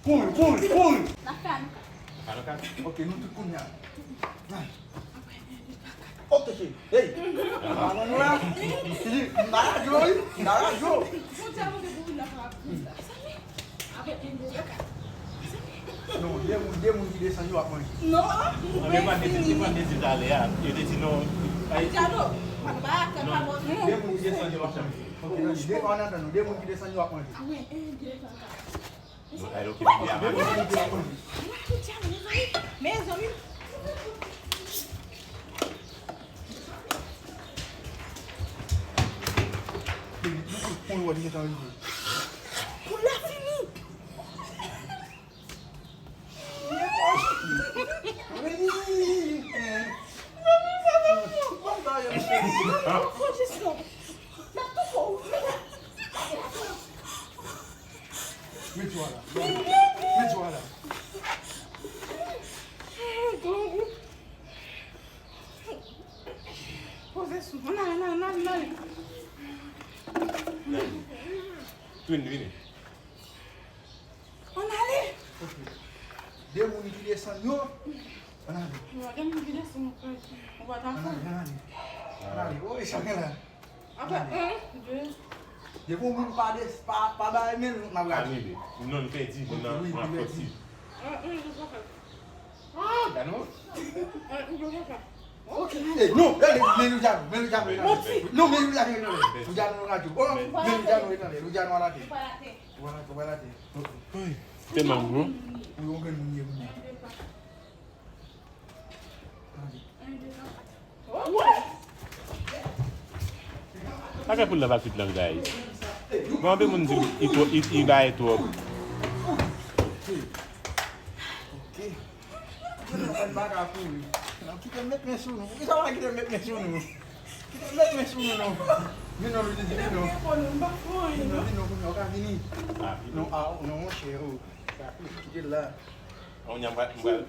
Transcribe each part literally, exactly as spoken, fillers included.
Kouri, kouri, kouri! N ap fè Anouk. Anouk? Ok, nou tout kounye a. Ok, cheri. Hey! Maman nou la? Cheri, m pa radyo, wi. M pa radyo. Non, de moun, de moun ki desann yo ap manje. Non, mwen fini. Depann de, depann de di talè a. Yo te di non. Ay, Diallo, pa, pa, pa, non. De moun ki desann yo ap manje. Ok, tande, de, ann atandan, de moun ki desann yo ap manje. Mwen, en, de, twa, kat. Bon, ay, ok, bebe a manje. Mezanmi. Pou l wè li gentan rive. Pou l la fini. Mezanmi, sa pa bon. Ban m ba yo, mesye. Fò jesyon. N ap toufe w. Met yo la. Met yo la. Poze sou. Ann ale, ann ale, ann ale, ann ale. Twin, vini. Ann ale. Ok. De moun ki desann yo. Ann ale. Yo, de moun ki desann yo. Ou pa t anfòm. Ann ale, ann ale. Ann ale. Oy, sa gen la. Apre, en, de. Depi yon moun pa de, pa, pa bay men, nou, n ap rache. Anile. Non, n pèdi, nou nan, nou nan fòti. En, en, de, twa, kat. Ah, gade non. En, en, de, twa, kat. Ok. Eh, non, gade, men nou dja, men nou dja, men nou dja. Non, men nou dja, men nou dja. Nou dja, nou rache. Oh, men nou dja, nou etale. Nou dja, nou alate. Ou pa alate, ou pa alate. Wi, tèlman gwo. Wi, yon grenn moun ye, moun ye. Bagay pou l la pa tout lang, guys. Bon, anpil moun di l, li twò, li, li bay twòp. Ok. Mwen pa ka kouri. Non, kite m met men sou nou. Poukisa w pa kite m met men sou nou? Kite m met men sou nou, non. Vin non, Luigi, vin non. Vin non, vin non, kounye a, w ka vini. Non, ah, non, monchè, oh. Kite l la. Kounye a, m pral, m pral.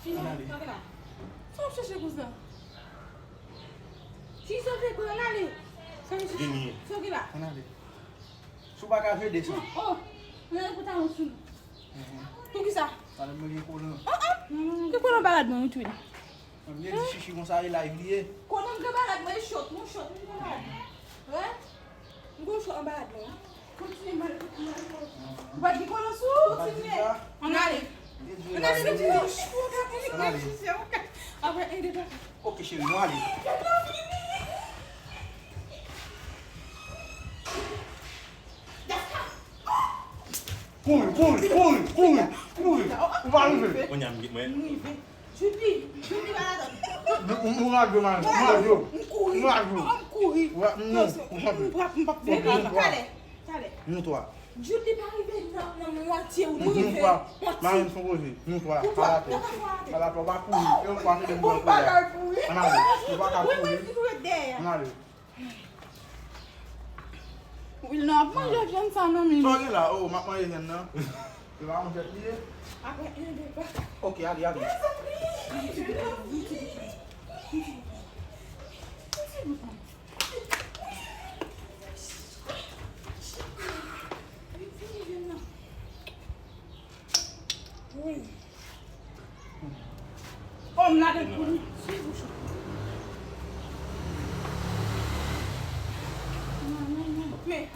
Fini, ann ale. Sa w gen la? Sa w chèche konsa? Si sa w vle pran, ann ale. Sa w chèche? Vini. Sa w gen la? Ann ale. Si w pa ka jwe, desann. Oh, ann ale pou talon sou nou. Poukisa? Talè mwen gen kolan. Oh, oh. Gen kolan parad mwen, wi, twin. Mwen byen di chichi konsa, e live li ye. Konan m gen bagay mwen, e short, mwen short, mwen gen bagay. Wè? M gen short anba rad mwen. Kontinye, m al, m al, m al. Ou pa t gen kolan sou ou? Kontinye. Ann ale. Ann ale, ann ale. Apre, en, de, twa, kat. Ok, cheri, nou ale. Kouri, kouri, kouri, kouri, kouri. Ou pa rive. Kounye a, m, mwen. M rive. Judy, Judy pa ladan. M, m, m radyo, man. M radyo. M kouri. M radyo. Oh, m kouri. Wè, m, non. M p ap, m p ap fè. Talè, talè. Nou twa. Judy pa rive nan, nan mwatye ou. Nou rive mwatye. Mari m son koze. Nou twa. Alatè. Alatè, w pa kouri. E w pa fè de m kouri. Ann ale. Ou pa ka kouri. Ann ale. Wilner ap manje vyann sa nan men li. Sa w gen la? Oh, m ap manje vyann nan. Se pa yon jèt li ye? Apre en, de, twa, kat. Ok, ale, ale. Mezanmi! Wi. Oh, m ladan pou li. Swiv ou chou. Men, men, men, men.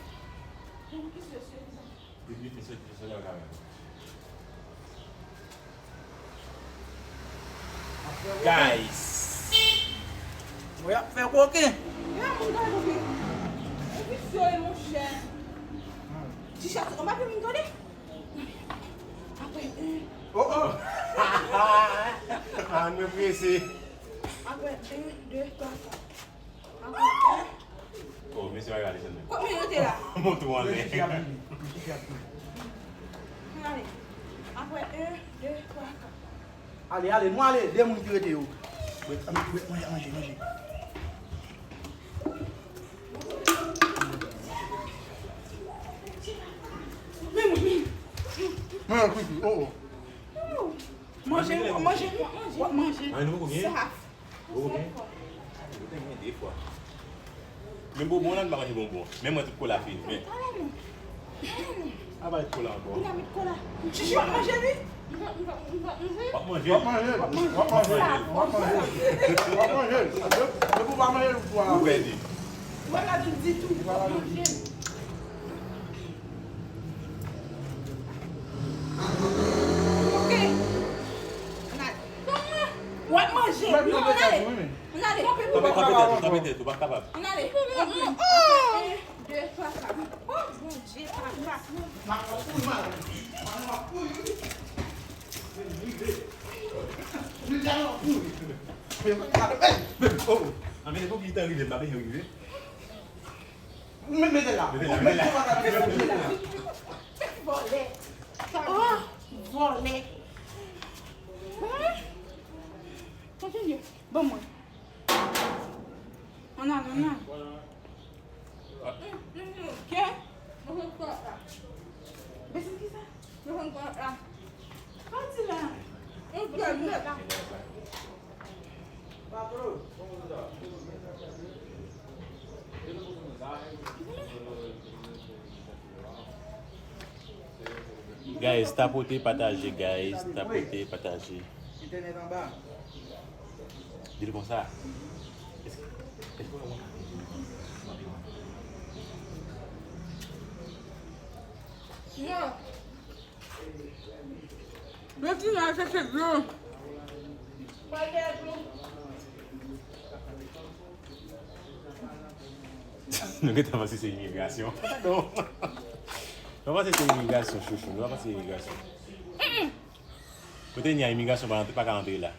Guys. Mwen ap fè koken. Ya, moun gade koken. Epi sou e monchè. Ti chat, ou pa pi moun tande? Apre en. Oh, oh. Ah, mwen prese. Apre en, de, twa, kat. Apre en. Oh, mesye, pa gade sèlman. Kot men yo te la? Montre w anlè. Ale. Apre en, de, twa, kat. Ale, ale, nou ale, de moun ki rete yo. Bwè, bwè, manje, manje, manje. Men, men. Mwen, kwifi, oh, oh. Manje, manje, manje. W ap manje. Manje, nou poko gen? Saf. Poko gen? Ou te gen de fwa. Men bonbon la, m pa manje bonbon. Men mwen tout kola fini, men. A bay kola ankò. Dinamit kola. Chichi, w ap manje li? W ap manje. W ap manje. W ap manje. W ap manje. W ap manje. Depi, depi w pa manje l, ou pèdi. Ou pa ladan ditou. Ou pa ladan ditou. Ok. Ann ale. W ap manje. Non, ann ale. Ann ale. Kanpe, kanpe tèt ou, kanpe tèt ou, pa kapab. Ann ale. De, twa, kat. Oh, Bondye, papa. M ap kouri, m ap kouri. M ap kouri. M ap kouri. Oh, oh. Anmède pou ki tan rive, m pa bezwen rive. Mete la. Mete la, mete la. Vòlè. Oh, vòlè. Kontinye. Ban mwen. Ann ale, ann ale. Ke? Bezwen kisa? Pati la. Guys, tapote, pataje, guys, tapote, pataje. Entènèt anba. Di l konsa. Èske, èske w wè yon... Non. Yo di nan chèche dlo. Nou gentan panse se imigrasyon. Non. Nou panse se imigrasyon, chouchou. Nou panse se imigrasyon. Kote n ye a, imigrasyon pa, pa ka antre la.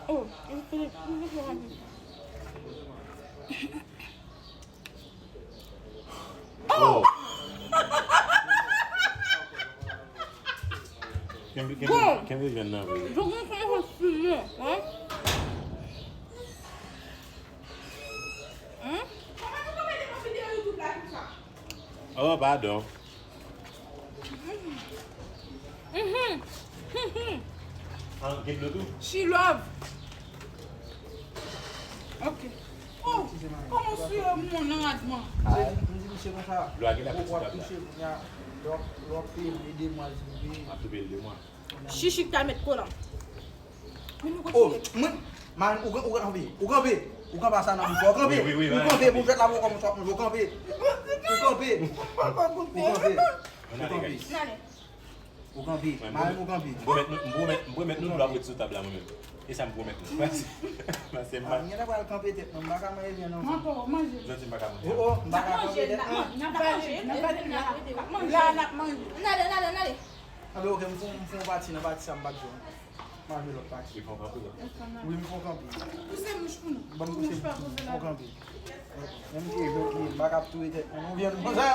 Oh, e, e, e, e, e. Oh! Kenbe, kenbe, kenbe jèn nan vre. Bon. Jovenel kòmanse simen, hein? Hein? Kòman nou tonbe devan videyo YouTube la konsa? Oh, padon. Mhm. Mhm. Ah, gen dlo tou? She love. Ok. Oh, kòman w sou yo moun nan radman? M di, m di misye konsa, w ap touche kounye a, lè w ap, lè w ap peye l de mwa, l di m peye. M ap tou peye l de mwa. Chichi k ta met kolan. Men nou kontinye. Oh, mwen, man, ou, ou kanpe, ou kanpe, ou kanpe sa nan bouch ou, kanpe, wi, wi, wi, ou kanpe, mwen jwèt la poko kòmanse ap manje, ou kanpe, ou kanpe, ou kanpe, ou kanpe. Ann ale, guys. Ann ale. Ou kanpe. Mwen, mari m, ou kanpe. M pwomèt nou, m pwomèt, m pwomèt nou dlo ap ret sou tab la, mwen menm. E sa m pwomèt nou. Pase, pase m pa. Ah, m gentan pral kanpe tèt mwen, m pa ka manje vyann non. Mwen ankò, manje. Jodi m pa ka manje. Oh, oh, m pa ka kanpe tèt mwen. N ap manje, n ap manje, n ap manje, n ap manje. La, n ap manje. Ann ale, ann ale, ann ale. Anben, ok, m fè, m fè yon pati nan pati sa m pa t jwe. M a jwe lòt pati. Li fè w kanpe la. Wi, m fè w kanpe. Pouse mouch pou nou. Ban m pouse mouch, m fè w kanpe. Menm ke jwèt li ye, m pa ka ap touye tèt mwen. Nou vyann konsa.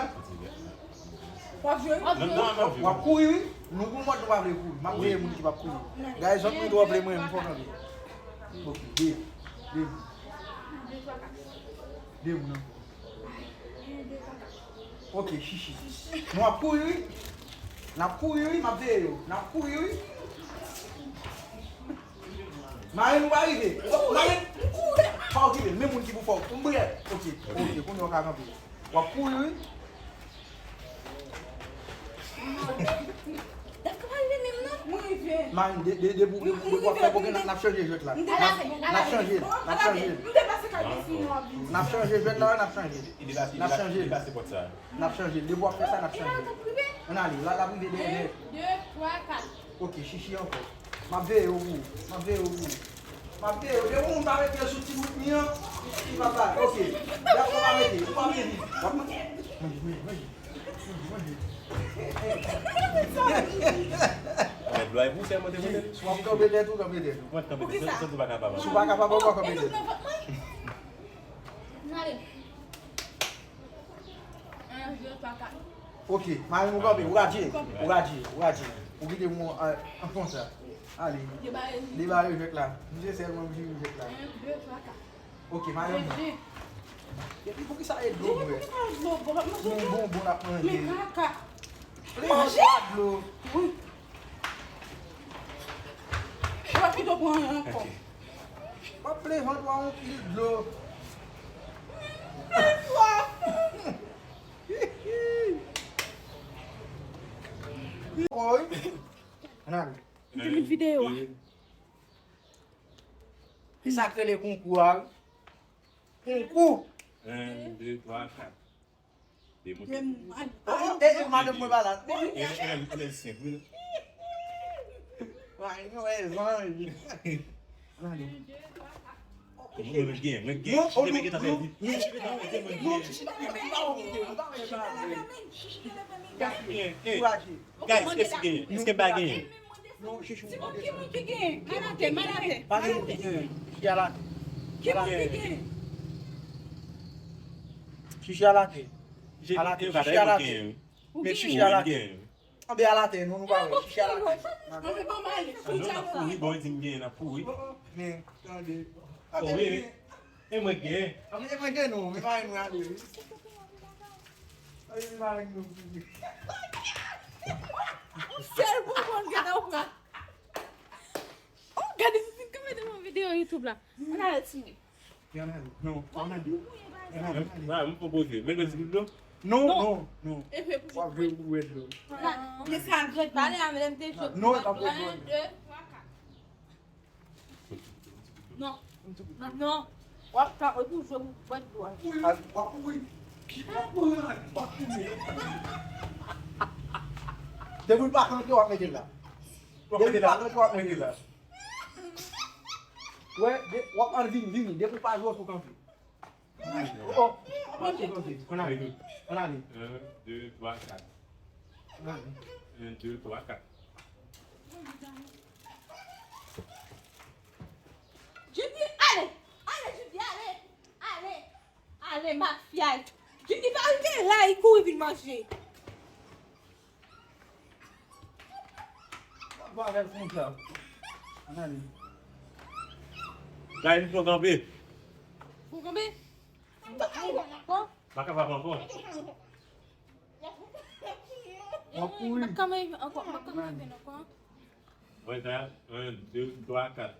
W ap jwe? Non, non, non. W ap kouri, wi. Nou pou mòd nou pa vle kouri. M ap veye moun ki p ap kouri. Guys, jòt mwen twò vle mwen, m fè w kanpe. Ok, de. De moun. De moun ankò. Ok, chichi. Nou ap kouri, wi. N ap kouri, wi. M ap veye yo. N ap kouri, wi. Mari nou pa rive. Mari, kouri. Pa okipe l. Men moun ki pou fè w. M prè. Ok, ok. Kounye a w ka kanpe. W ap kouri, wi. Daf ka pa rive menm non. Mwen rive. Mari, de, de, de pou, de, de pou w ap fè koken, n ap chanje jwèt la. N ap chanje, n ap chanje. M te pase kay Destiny, w ap vin di sa. N ap chanje jwèt la, n ap chanje. N ap chanje. N ap chanje. Depi w ap fè sa, n ap chanje. Depi w ap fè sa, n ap chanje. Ann ale, la, l ap rive dèyè nèt. De, twa, kat. Ok, chichi ankò. M ap veye yo pou ou. M ap veye yo pou ou. M ap veye yo. Depi yon moun pa met pye sou ti bout mi an, li pa bay. Ok. Dako pa mete. Ou pa mete. W ap manje, manje, manje. Manje, manje. Manje. Mèt dlo a pou sèlman te mete. W ap kanpe tèt ou, kanpe tèt ou. Mwen kanpe tèt. Poukisa? Santi w pa kapab ankò. Si w pa kapab ankò, kanpe tèt ou. Ann ale. Yon, de, twa, kat. Ok, mari m, ou kanpe, ou radye, ou radye, ou radye. Ou kite m, euh, an konsa. Ale. Debare jwèt la. Misye sèlman vire jwèt la. Yon, de, twa, kat. Ok, mari m. Epi poukisa e dlo bwè? Poukisa e dlo bwè? Manje. Yon bonbon l ap manje. Men kaka. Manje! Dlo. Wi. Ou ap kite w pran yon ankò. Ok. W ap plen vant ou a yon pil dlo. Mwen swaf. Hihi. Ann ale. M te met videyo a. E sa k rele konkou a, wi. Konkou. En, de, twa, kat. Demontre. Men, a, a, e, e, madanm mwen pa la. E, e, e, e, senp, wi. Wa, nou, e, zanj. Ann ale. Mwen, mwen gen, mwen gen. Chichi te gentan fè vit. Chichi te gentan fè vit, mwen gen. Chichi te gentan fè vit. Chichi te gentan fè vit. Guys, èske genyen? Èske pa genyen? Non, Chichi. Ti moun, ki moun ki genyen? Al atè, al atè. Pa gen moun ki genyen. Chichi al atè. Ki moun ki genyen? Chichi al atè. Al atè, Chichi al atè. Men Chichi al atè. Anben al atè, non, nou pa wè. Chichi al atè. Ann fè kòman li. Ann fè kòman li. Bon, di m genyen nan pouri. Men, tande. Oh, wi, wi. E mwen gen. E mwen gen non, men pa mwen ale wi. Ay, men pa mwen non. Sèl pou mwen gen nan pran. Oh, gade si fin kòmante nan videyo YouTube la. Ann ale, timoun. Ann ale. Non, ann ale. Ann ale. Ann ale. Mwen pwopoze. Men mwen di dlo. Non, non, non. W ap jwe pou wè dlo. Men sa grenn pale a, men lè m te jwe. Non, e pa pou dlo. Non. Non, non. W ap ta, w ap jwe pou bwè dlo a. Al, w ap kouri. W ap kouri. Depi l pa kanpe, w ap mete l la. Depi l pa kanpe, w ap mete l la. Wè, de, w ap al vini, vini. Depi l pa jwe, w ap kanpe. Oh, oh. Ann ale. Ann ale. En, de, twa, kat. Ann ale. En, de, twa, kat. Judy, ale! Ale, Judy, ale! Ale! Ale, mafya! Judy, pa rive la, li kouri vin manje. Gade, li pran kanpe. Pran kanpe? M pa ka pran ankò. Pa kapab ankò. M ap kouri. M pa ka rive ankò, m pa ka rive ankò. Mwen sa, en, de, twa, kat.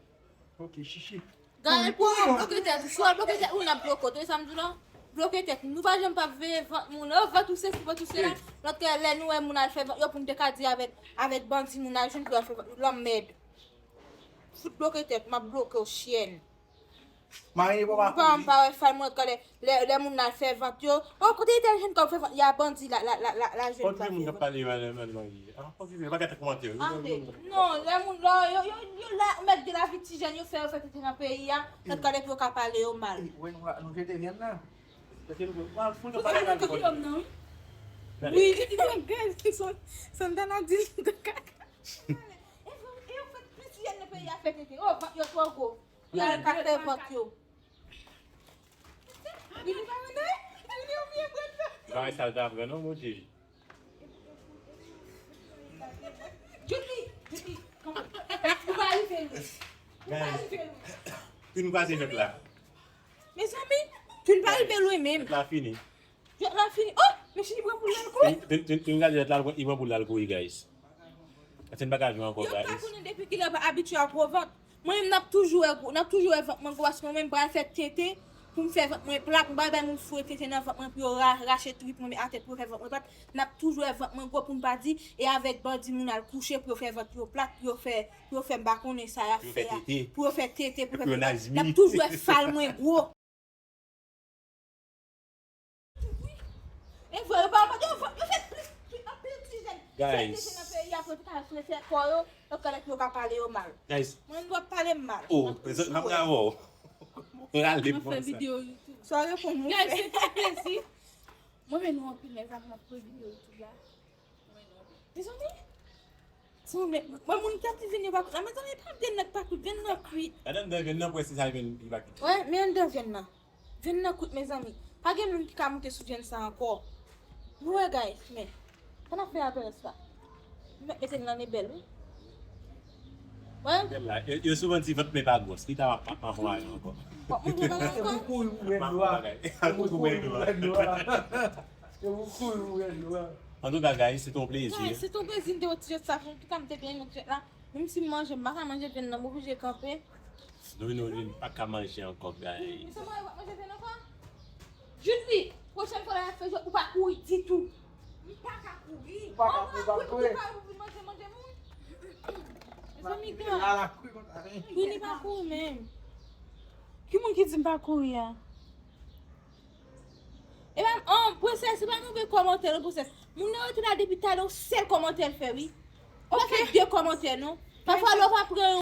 Ok, Chichi. Gade pou ou bloke tèt ou. Si w bloke tèt ou, n ap bloke w. Tande sa m di w la? Bloke tèt ou. Nou pa janm p ap veye vant moun. Yo, vant ou sesi, vant ou sela. Lòt lè nou wè moun al fè vant yo pou n te ka di avèk, avèk bandi moun al jwenn pou yo al fè vant yo. Lanmèd. Fout bloke tèt, m ap bloke w, chyèn. Marye papa kouri. M pa wè fal mwen lòt lè, lè, lè moun al fè vant yo. Oh, kote tèl jèn kòb fè vant, y a bandi la, la, la, la, la jèn. Kontre moun k ap pale yo a lè moun marye. Ah, kontre, pa gate kòmantè yo. Ah, non, lè moun la, yo, yo, yo la, mèt de lavi ti jèn, yo fè, yo fè tete nan peyi a, lòt lè pou yo ka pale yo mal. Wè, nou, nou jete vyann nan. Pase nou, nou, nou, nou, nou, nou, wi. Wi, Santana di l kaka. E yo fè plis jèn nan peyi a fè tete. Oh, vant yo twò gwo. Yo al ka fè vant yo. Vini pa vini, vini ou byen pran sa. Bagay sa l ta pran non, Bondye. Judy, Judy, kòman? Ou pa rive lwen. Ou pa rive lwen. Fin kwaze jwèt la. Mezanmi, fin pa rive lwen menm. Jwèt la fini. Jwèt la fini. Oh, men Chichi pran boul la l kouri. Fin, fin, fin, fin gade jwèt la, li pran boul la l kouri, guys. Aten pa ka jwe ankò, guys. Yo pa konnen depi kilè yo pa abitye a gwo vant. Mwen menm, n ap toujou wè gwo, n ap toujou wè vant mwen gwo, paske mwen menm, m pral fè tete pou m fè vant mwen plat, m pral bay moun foure tete nan vant mwen pou yo ra-, rache trip mwen, men atè pou yo fè vant mwen plat. N ap toujou wè vant mwen gwo pou m pa di, e avèk bandi moun al kouche pou yo fè vant yo plat, pou yo fè, pou yo fè m pa konnen sa y ap fè a. Pou yo fè tete. Pou yo fè tete, pou yo fè tete. N ap toujou wè fal mwen gwo. E vre, yo pa, yo, yo fè plis, plis, anpil ti jèn fè tete nan peyi a pou yo te ka fè kò yo, yo kòrèk, yo ka pale yo mal. Guys. Mwen, nou ap pale m mal. Oh, n ap toujou wè. N ap fè videyo YouTube. Sa w reponn mwen. Guys, se te plezi. Mwen renmen nou anpil, mezanmi, n ap fè videyo YouTube la. Mezanmi, se yon nèg, mwen, moun ki ap di vyann yo pa kwit la, mezanmi, pa vyann nan k pa kwit, vyann nan kwit. Gade anndan vyann nan, pou wè si sa vyann li pa kwit. Wè, men anndan vyann nan. Vyann nan kwit, mezanmi. Pa gen moun ki ka moute sou vyann sa ankò. Nou wè, guys, men. Sa n ap fè avè rès la? M mèt mete l nan lebèl, wi. Wè. Yo, yo souvan di vant men pa gwòs, li ta pa, pa, pa fè anyen ankò. W ap montre bagay ankò. Se pou kouri pou wè dlo a. Se pou kouri pou wè dlo a. Se pou kouri pou wè dlo a. Antouka, guys, se te yon plezi. Guys, se te yon plezi, m te wè ti jwèt sa, antouka, m te byen renmen ti jwèt la. Menm si m manje, m pa ka manje vyann nan, m oblije kanpe. Nou vin, nou vin, pa ka manje ankò, guys. Mezanmi, w ap manje vyann ankò? Judy, pwochèn fwa lè y ap fè jwèt, ou pa kouri ditou. M pa ka kouri. Ou pa ka kouri, pa kouri. Ou pa vin manje, manje moun. Zanmi gran. Wi, li pa kouri menm. Ki moun ki di m pa kouri a? E pa, oh, Princess, se pa move kòmantè non, Princess. Moun nan rete la depi talè, yon sèl kòmantè l fè, wi. Ou pa fè de kòmantè non. Pafwa lè w pa pran